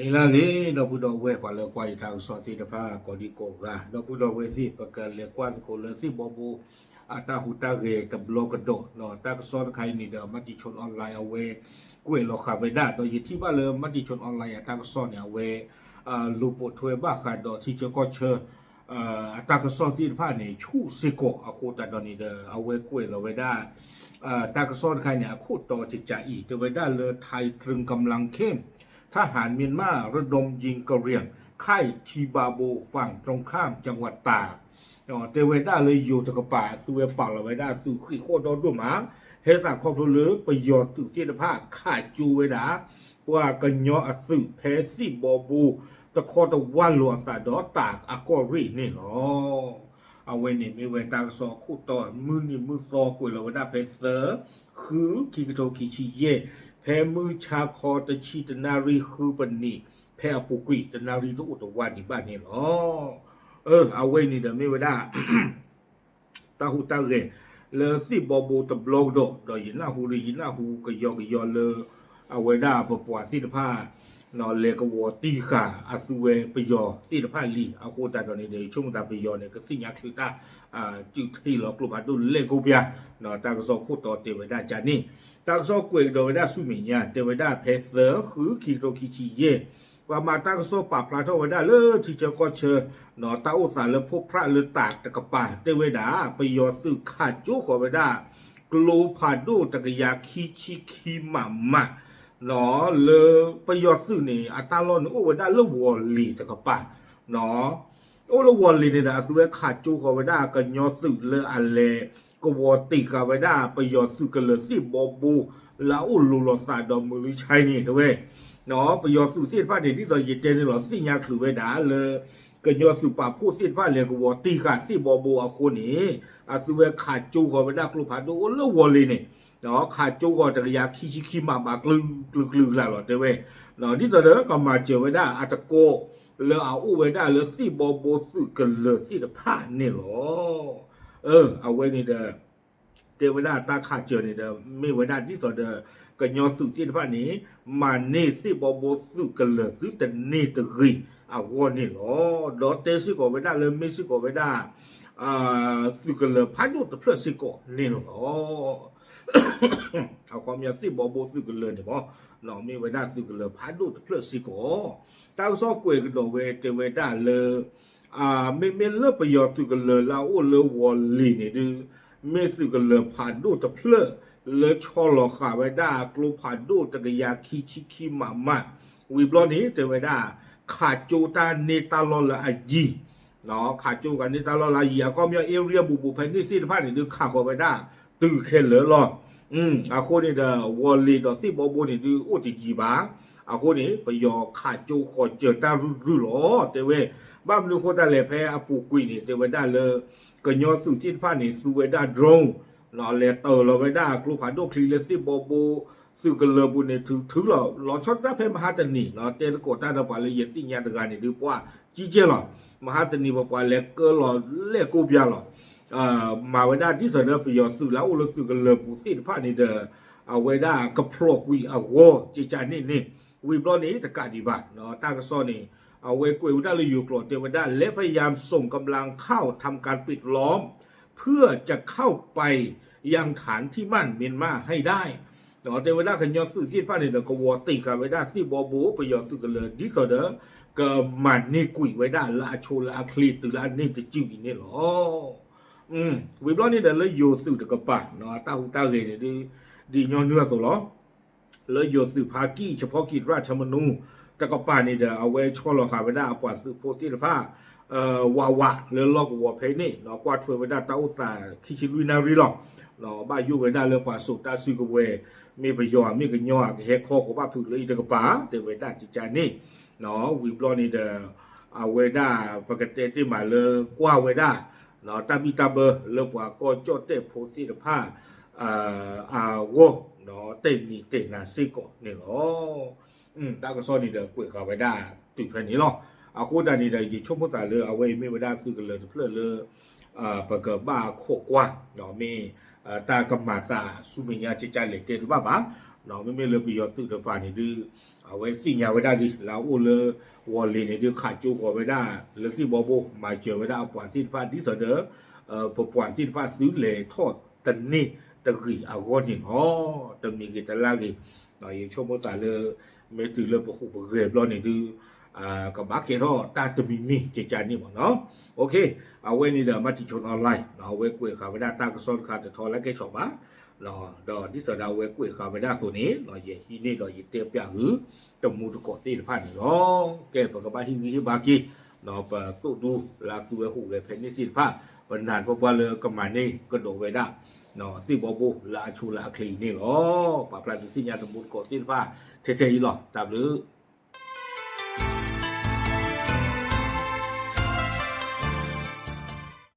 မ့ၢ်လၢအဂ့ၤ ဒီပုၢ်ဒီဝဲၢ်ပှၤလၢကွၢ်ယတၢ်ကစီၣ်သ့ၣ်တဖၣ် ကိးဒံကိးဂၤ ဒီပုၢ်ဒီဝဲၢ်သ့ၣ် ပကလဲၤကွၢ်သကိးလၢသ့ၣ်ဘီဘိ အတၢ်ဟူးတၢ်ဂဲၤတဘျီကဒီး တၢ်ကစီၣ်တခါအံၤန့ၣ်ဒီး Matichon Online အဝဲ ကွဲးလီၤဃာ်ဝဲဒၣ် ဒီးယထံၣ်ဘၣ်လၢ Matichon Online အတၢ်ကစီၣ်န့ၣ် အဝဲ လူၤပိာ်ထွဲဘၣ်ဃးဒီးထံဆၢကီၢ်ဆၢ အတၢ်ကစီၣ်သ့ၣ်တဖၣ်န့ၣ် ဆူၣ်စ့ၢ်ကီး အဃိသတးဒီးန့ၣ်ဒီး အဝဲကွဲးလီၤဝဲဒၣ် တၢ်ကစီၣ်တခါန့ၣ် အခိၣ်တီစံးကါအံၤ တဲဝဲဒၣ်လၢ ไทยตรึงกำลังเข้ม ทหารเมียนมาระดมยิงกะเหรี่ยงค่ายทีบาโบฝั่งตรงข้ามจังหวัดตาก တဲဝဲဒၣ်လၢယိၤတကပၤ အသုဝဲပာ်လီၤဝဲဒၣ်သုးဃ့ၢ်ဃီၣ်ဒီဒိၣ်မး ဟဲသးခီဖျိလၢပယီၤသုးသ့ၣ်တဖၣ်ခးကၠိဝဲဒၣ် ပှၤကညီအသုးဖဲသ့ၣ်ဘီဘိ တခီတဝၢ်လိာ်အသးဒီးတၢ်အကီၢ်ရ့ၣ်န့ၣ်လီၤ. အဝဲန့ၣ်မ့ၢ်ဝဲတၢ်ကစီၣ်အခိၣ်တီ မုၢ်နံၤမုၢ်သီကွဲးလီၤဝဲဒၣ်ဖဲသၢ ဃု ခံကထိခံဆံယဲၢ် ဖဲမုၢ်ဆါခီတဆံတနၣ်ရံၣ်ဃုပနံး ဖဲအပူၤကွံာ်တနၣ်ရံၣ်တအိၣ်တဝၢ်ဒံးဘၣ်န့ၣ်လီၤ. အဝဲန့ၣ်ဒီးမ့ၢ်ဝဲဒၣ် တၢ်ဟူးတၢ်ဂဲၤ လၢသ့ၣ်ဘီဘိတဘျီကဒီး ဒီးယနၢ်ဟူဒီးယနၢ်ဟူကယီကယီလၢ အဝဲဒၣ်ပပှၤသ့ၣ်တဖၣ် လဲၤကဝီၤတံၢ်ဃာ်အသုဝဲပယီၤသ့ၣ်တဖၣ်လံ အဃိသတးဒီးန့ၣ်ဒီး ယဆိကမိၣ်သးပယီၤန့ၣ် ကသ့ၣ်ညါချုးတၢ် စုးထံၣ်လီၤကျိဖးဒိၣ်လဲၣ်ကိးပျၢ် တၢ်ကစီၣ်ခိၣ်တီတဲဝဲဒၣ်ကန့ၣ် တၢ်ကစီၣ်ကွဲးကဒီးဝဲဒၣ်ဆူမဲာ်ညါ တဲဝဲဒၣ်ဖဲသၢ ဃု ခံကထိခံဆံယဲၢ် ပှၤမၤတၢ်ကစီၣ်ပာ်ဖျါထီၣ်ဝဲဒၣ်လၢထံဆၢကီၢ်ဆၢ တၢ်အိၣ်သးလၢဖိဖြၣ်လၢတၢ်တကပၤ တဲဝဲဒၣ် ပယီၤသုးခးကၠိဃီၤဝဲဒၣ် ကျိဖးဒိၣ်တကယၤခံဆံခံမးမး လၢပယီၤသုးန့ၣ် အတၢ်လီၢ်န့ၣ်အိၣ်ဝဲဒၣ်လၢဝီၤလ့ၤတကပၤ အိၣ်လၢဝီၤလ့ၤန့ၣ်ဒီး အသုဝဲခးကၠိဃီၤဝဲဒၣ်ကညီသုးလၢအလဲၤကဝီၤတံၢ်ဃာ်ဝဲဒၣ် ပယီၤသုးကလၢၤသ့ၣ်ဘီဘိ လၢအအိၣ်လိၤလိာ်သးဒီးမုၢ်လံဆဲန့ၣ် တဲဝဲ ပယီၤသုးသ့ၣ်တဖၣ်န့ၣ် ဒ်သိးယတဲန့ၣ်လီၤ သ့ၣ်ညါချုးဝဲဒၣ်လၢ ကညီသုးပာ်ဖှိၣ်သ့ၣ်တဖၣ်လဲၤကဝီၤတံၢ်ဃာ်သ့ၣ်ဘီဘိအဃိန့ၣ် အသုဝဲခးကၠိဃီၤဝဲဒၣ်ကျိဖးဒိၣ်အိၣ်လၢဝီၤလ့ၤန့ၣ် ခးကၠိဃီၤတကယၤခံဆံခံမးမး ကျုၤကျုၤကျုၤကျါလီၤ တဲဝဲ ဒ်သိးဒီးကမၤစၢၤဝဲဒၣ်အတကိး လၢအအိၣ်ဝဲဒၣ်လၢသ့ၣ်ဘီဘိသုးကလၢၤသ့ၣ်တဖၣ်န့ၣ်လီၤ. အဝဲန့ၣ်ဒီး တဲဝဲဒၣ်တၢ်ခးစၢၤန့ၣ်ဒီး မ့ၢ်ဝဲဒၣ်ဒ်သိးဒီး ကညီသုးသ့ၣ်တဖၣ်န့ၣ် မၤန့ၢ်သ့ၣ်ဘီဘိသုးကလၢၤသုတန့ၢ်တဂ့ၤအဂီၢ်န့ၣ်လီၤ. ဒီးတဲစ့ၢ်ကီးဝဲဒၣ်လၢမ့ၢ်စ့ၢ်ကီးဝဲဒၣ် သုးကလၢၤဖးဒိၣ်တဖျၢၣ်စ့ၢ်ကီးန့ၣ်လီၤ. အခီပညီသ့ၣ်ဘီဘိသုးကလၢၤန့ၣ်မ့ၢ် မ့ၢ်ဝဲဒၣ်သုးကလၢၤဖးဒိၣ်တဖျၢၣ်စ့ၢ်ကီး တၢ်ကစီၣ်ကွဲးကဒီးဝဲတဲဝဲဒၣ်လၢ မ့မ့ၢ်လၢပယီၤသုးကလၢၤလၢအအိၣ်လၢဝီၤလ့ၤန့ၣ်ဒုး မ့ၢ်သုးကလၢၤဖးဒိၣ်တဖျၢၣ် လၢဆီလီၤဃာ်ဝဲဒၣ်ကျိဖးဒိၣ်တကယၤခံဆံခံမးမး ဝံၤဘျီန့ၣ် တဲဝဲဒၣ် ခးကၠိတၢ်န့ၢ်တၢ်လီၢ်လၢအယံၤ ခးကၠိတၢ်န့ၢ်တၢ်လီၢ်လၢအယံၤ အခီပညီ area ဘူးဘူးဖဲန့ၣ်သ့ၣ်တဖၣ်န့ၣ်ဒုး ခးဃီၤဝဲဒၣ်တုၤခဲလၢာ်လီၤ. အဃိန့ၣ်ဒီး ဝီၤလ့ၤဒီးသ့ၣ်ဘီဘိန့ၣ်ဒုး အိၣ်တယံၤဘၣ်. အဃိန့ၣ် ပယီၤခးကၠိဃီၤစၢၤတၢ်ရုၢ်ရုၢ်လီၤ တဲဝဲ. ဘၣ်မနုၤအဃိသတးလဲၣ် ဖဲအပူၤကွံာ်န့ၣ် တဲဝဲဒၣ်လၢ ကညီသုးသ့ၣ်တဖၣ်န့ၣ် သူဝဲဒၣ် drone လဲၤတၢၤလီၤဝဲဒၣ်ကျိဖးဒိၣ်ချံလၢသ့ၣ်ဘီဘိ သုးကလၢၤပူၤန့ၣ် ထုးထုးလီၤ လီၤဆီဒၣ်တၢ်ဖဲမဟါတနံၤ တဲသကိးတၢ်ဒီးပှၤလၢယသ့ၣ်ညါတဂၤန့ၣ်ဒုး ပှၤကံကဲလီၤ. မဟါတနံၤပပှၤလဲၤကၢလီၤလဲၣ်ကိးပျၢ်လီၤ. မၤဝဲဒၣ်ဒ်သိးဒီးပယီၤသုးလၢအအိၣ်လၢသုးကလၢၤပူၤသ့ၣ်တဖၣ်န့ၣ်ဒီး အဝဲဒၣ်ကဖျိးကွံာ်အဂီၢ် ကကန့ၣ်န့ၣ် ဝံၤဘျီန့ၣ် တကးဒံးဘၣ် တၢ်ကစီၣ်န့ၣ် အဝဲကွဲးဝဲဒၣ်လၢယိၤကျိာ်တဲဝဲဒၣ် และพยายามส่งกำลังเข้าทำการปิดล้อม เพื่อจะเข้าไปยังฐานที่มั่นเมียนมาให้ได้ တဲဝဲဒၣ်ကညီသုးသ့ၣ်တဖၣ်န့ၣ်ဒီး ကဝီၤတံၢ်ဃာ်ဝဲဒၣ်သ့ၣ်ဘီဘိ ပယီၤသုးကလၢၤ ဒ်သိးဒီး ကမၤန့ၢ်ကွံာ်ဝဲဒၣ်လၢအဆိလၢအချ့တုၤလၢအန့ၢ်တစုအံၤန့ၣ်လီၤ. ဝံၤဘျီန့ၣ်ဒီးလၢယိၤသုးတကပၤ တၢ်ဟူးတၢ်ဂဲၤန့ၣ်ဒုး ဒ်ညီနုၢ်အသိးလီၤ. လၢယိၤသုးဖါကံၣ် เฉพาะกิจราชธรรมนูญ တကပၤန့ၣ်ဒီး အဝဲဆီလီၤဃာ်ဝဲဒၣ်အပှၤသုးဖိသ့ၣ်တဖၣ် ဝးဝးလၢလီၢ်ကဝီၤဖဲန့ၣ် ကွၢ်ထွဲဝဲဒၣ်တၢ်အိၣ်သးခံဆံလွံၢ်နၣ်ရံၣ်လီၤ. ဘၣ်ယိၣ်ဝဲဒၣ်လၢပှၤစိာ်တၢ်စုကဝဲၤ မ့ၢ်ပယီၤမ့ၢ်ကညီဧါ ကဟဲခီဃီၤဘၣ်ဖုးလၢအံၤတကပၤ တဲဝဲဒၣ်ကကန့ၣ် ဝံၤဘျီန့ၣ်ဒီး အဝဲဒၣ်ပကတဲတ့ၢ်မးလၢကွၢ်ဝဲဒၣ် တၢ်ဘံၣ်တၢ်ဘၢလၢပှၤကီၢ်ကၠီၣ်တဲၣ်ဖိသ့ၣ်တဖၣ် အဂီၢ် တဲနံၤတဲနၤစ့ၢ်ကီးန့ၣ်လီၤ. တၢ်ကစီၣ်န့ၣ်ဒီးကွဲးဃာ်ဝဲဒၣ်တုၤဖဲန့ၣ်လီၤ. အဃိသတးန့ၣ်ဒီး ယဆိကမိၣ်သးလၢအဝဲအံၤမ့ၢ်ဝဲဒၣ်သုးကလၢၤတဖျၢၣ်လၢ ပကဘၣ်ခိးကွၢ် မ့ၢ် တၢ်ကမၤသးဆူမဲာ်ညါကကလဲၤတဲတဘၣ်ဘၣ်. မ့မ့ၢ်လၢပယီၤသုးတကပၤန့ၣ်ဒုး အဝဲသ့ၣ်ညါဝဲဒၣ်လံ လၢအအိၣ်လၢ ဝီၤလ့ၤန့ၣ်ဒုး ခးကၠိဃီၤဝဲဒၣ်လၢသ့ၣ်ဘီဘိ မၤစၢၤဝဲဒၣ်အပှၤသ့ၣ်တဖၣ် ဒ်သိးဒီး ပပှၤသ့ၣ်တဖၣ်သုလဲၤထီၣ်တန့ၢ်တဂ့ၤအဂီၢ်န့ၣ်လီၤ. တမံၤဂ့ၤတလါဂ့ၤ ယဆိကမိၣ်သးလၢ မ့ၢ်တုၤလၢပဟူးပဂဲၤဘျီန့ၣ်ဒုး ကဘၣ်ကဲထီၣ်တၢ်တမံၤမံၤကကန့ၣ်မ့ၢ်နီၤ. အဝဲန့ၣ်ဒီး Matichon Online အဝဲကွဲးဃာ်ဝဲဒၣ်တၢ်ကစီၣ်တခါတထီလၢကဲဆီးဘၣ် ဒီးဒ်သိးဒီးအဝဲကွဲးဃာ်ဝဲဒၣ်အသိးန့ၣ် ယဟံးန့ၢ်ဒီးယတဲပျးဃုာ် တမူတကိးသ့ၣ်တဖၣ်န့ၣ်လီၤ. ကဲ ပကဘၣ်ဟ့ၣ်ဂံၢ်ဟ့ၣ်ဘါက့ၤ ပသိၣ်ဒူလၢအသုဝဲဟူးဂဲၤဖဲန့ၣ်သ့ၣ်တဖၣ် ပနာ်ပပှၢ်လၢကမၤန့ၢ်ကဒီးဝဲဒၣ် သ့ၣ်ဘီဘိလၢအဆိလၢအချ့အံၤန့ၣ်လီၤ. ပာ်ဖျါဒုးသ့ၣ်ညါတမူတကိးသ့ၣ်တဖၣ် ထဲထဲအံၤလီၤ. တၢ်ဘျုး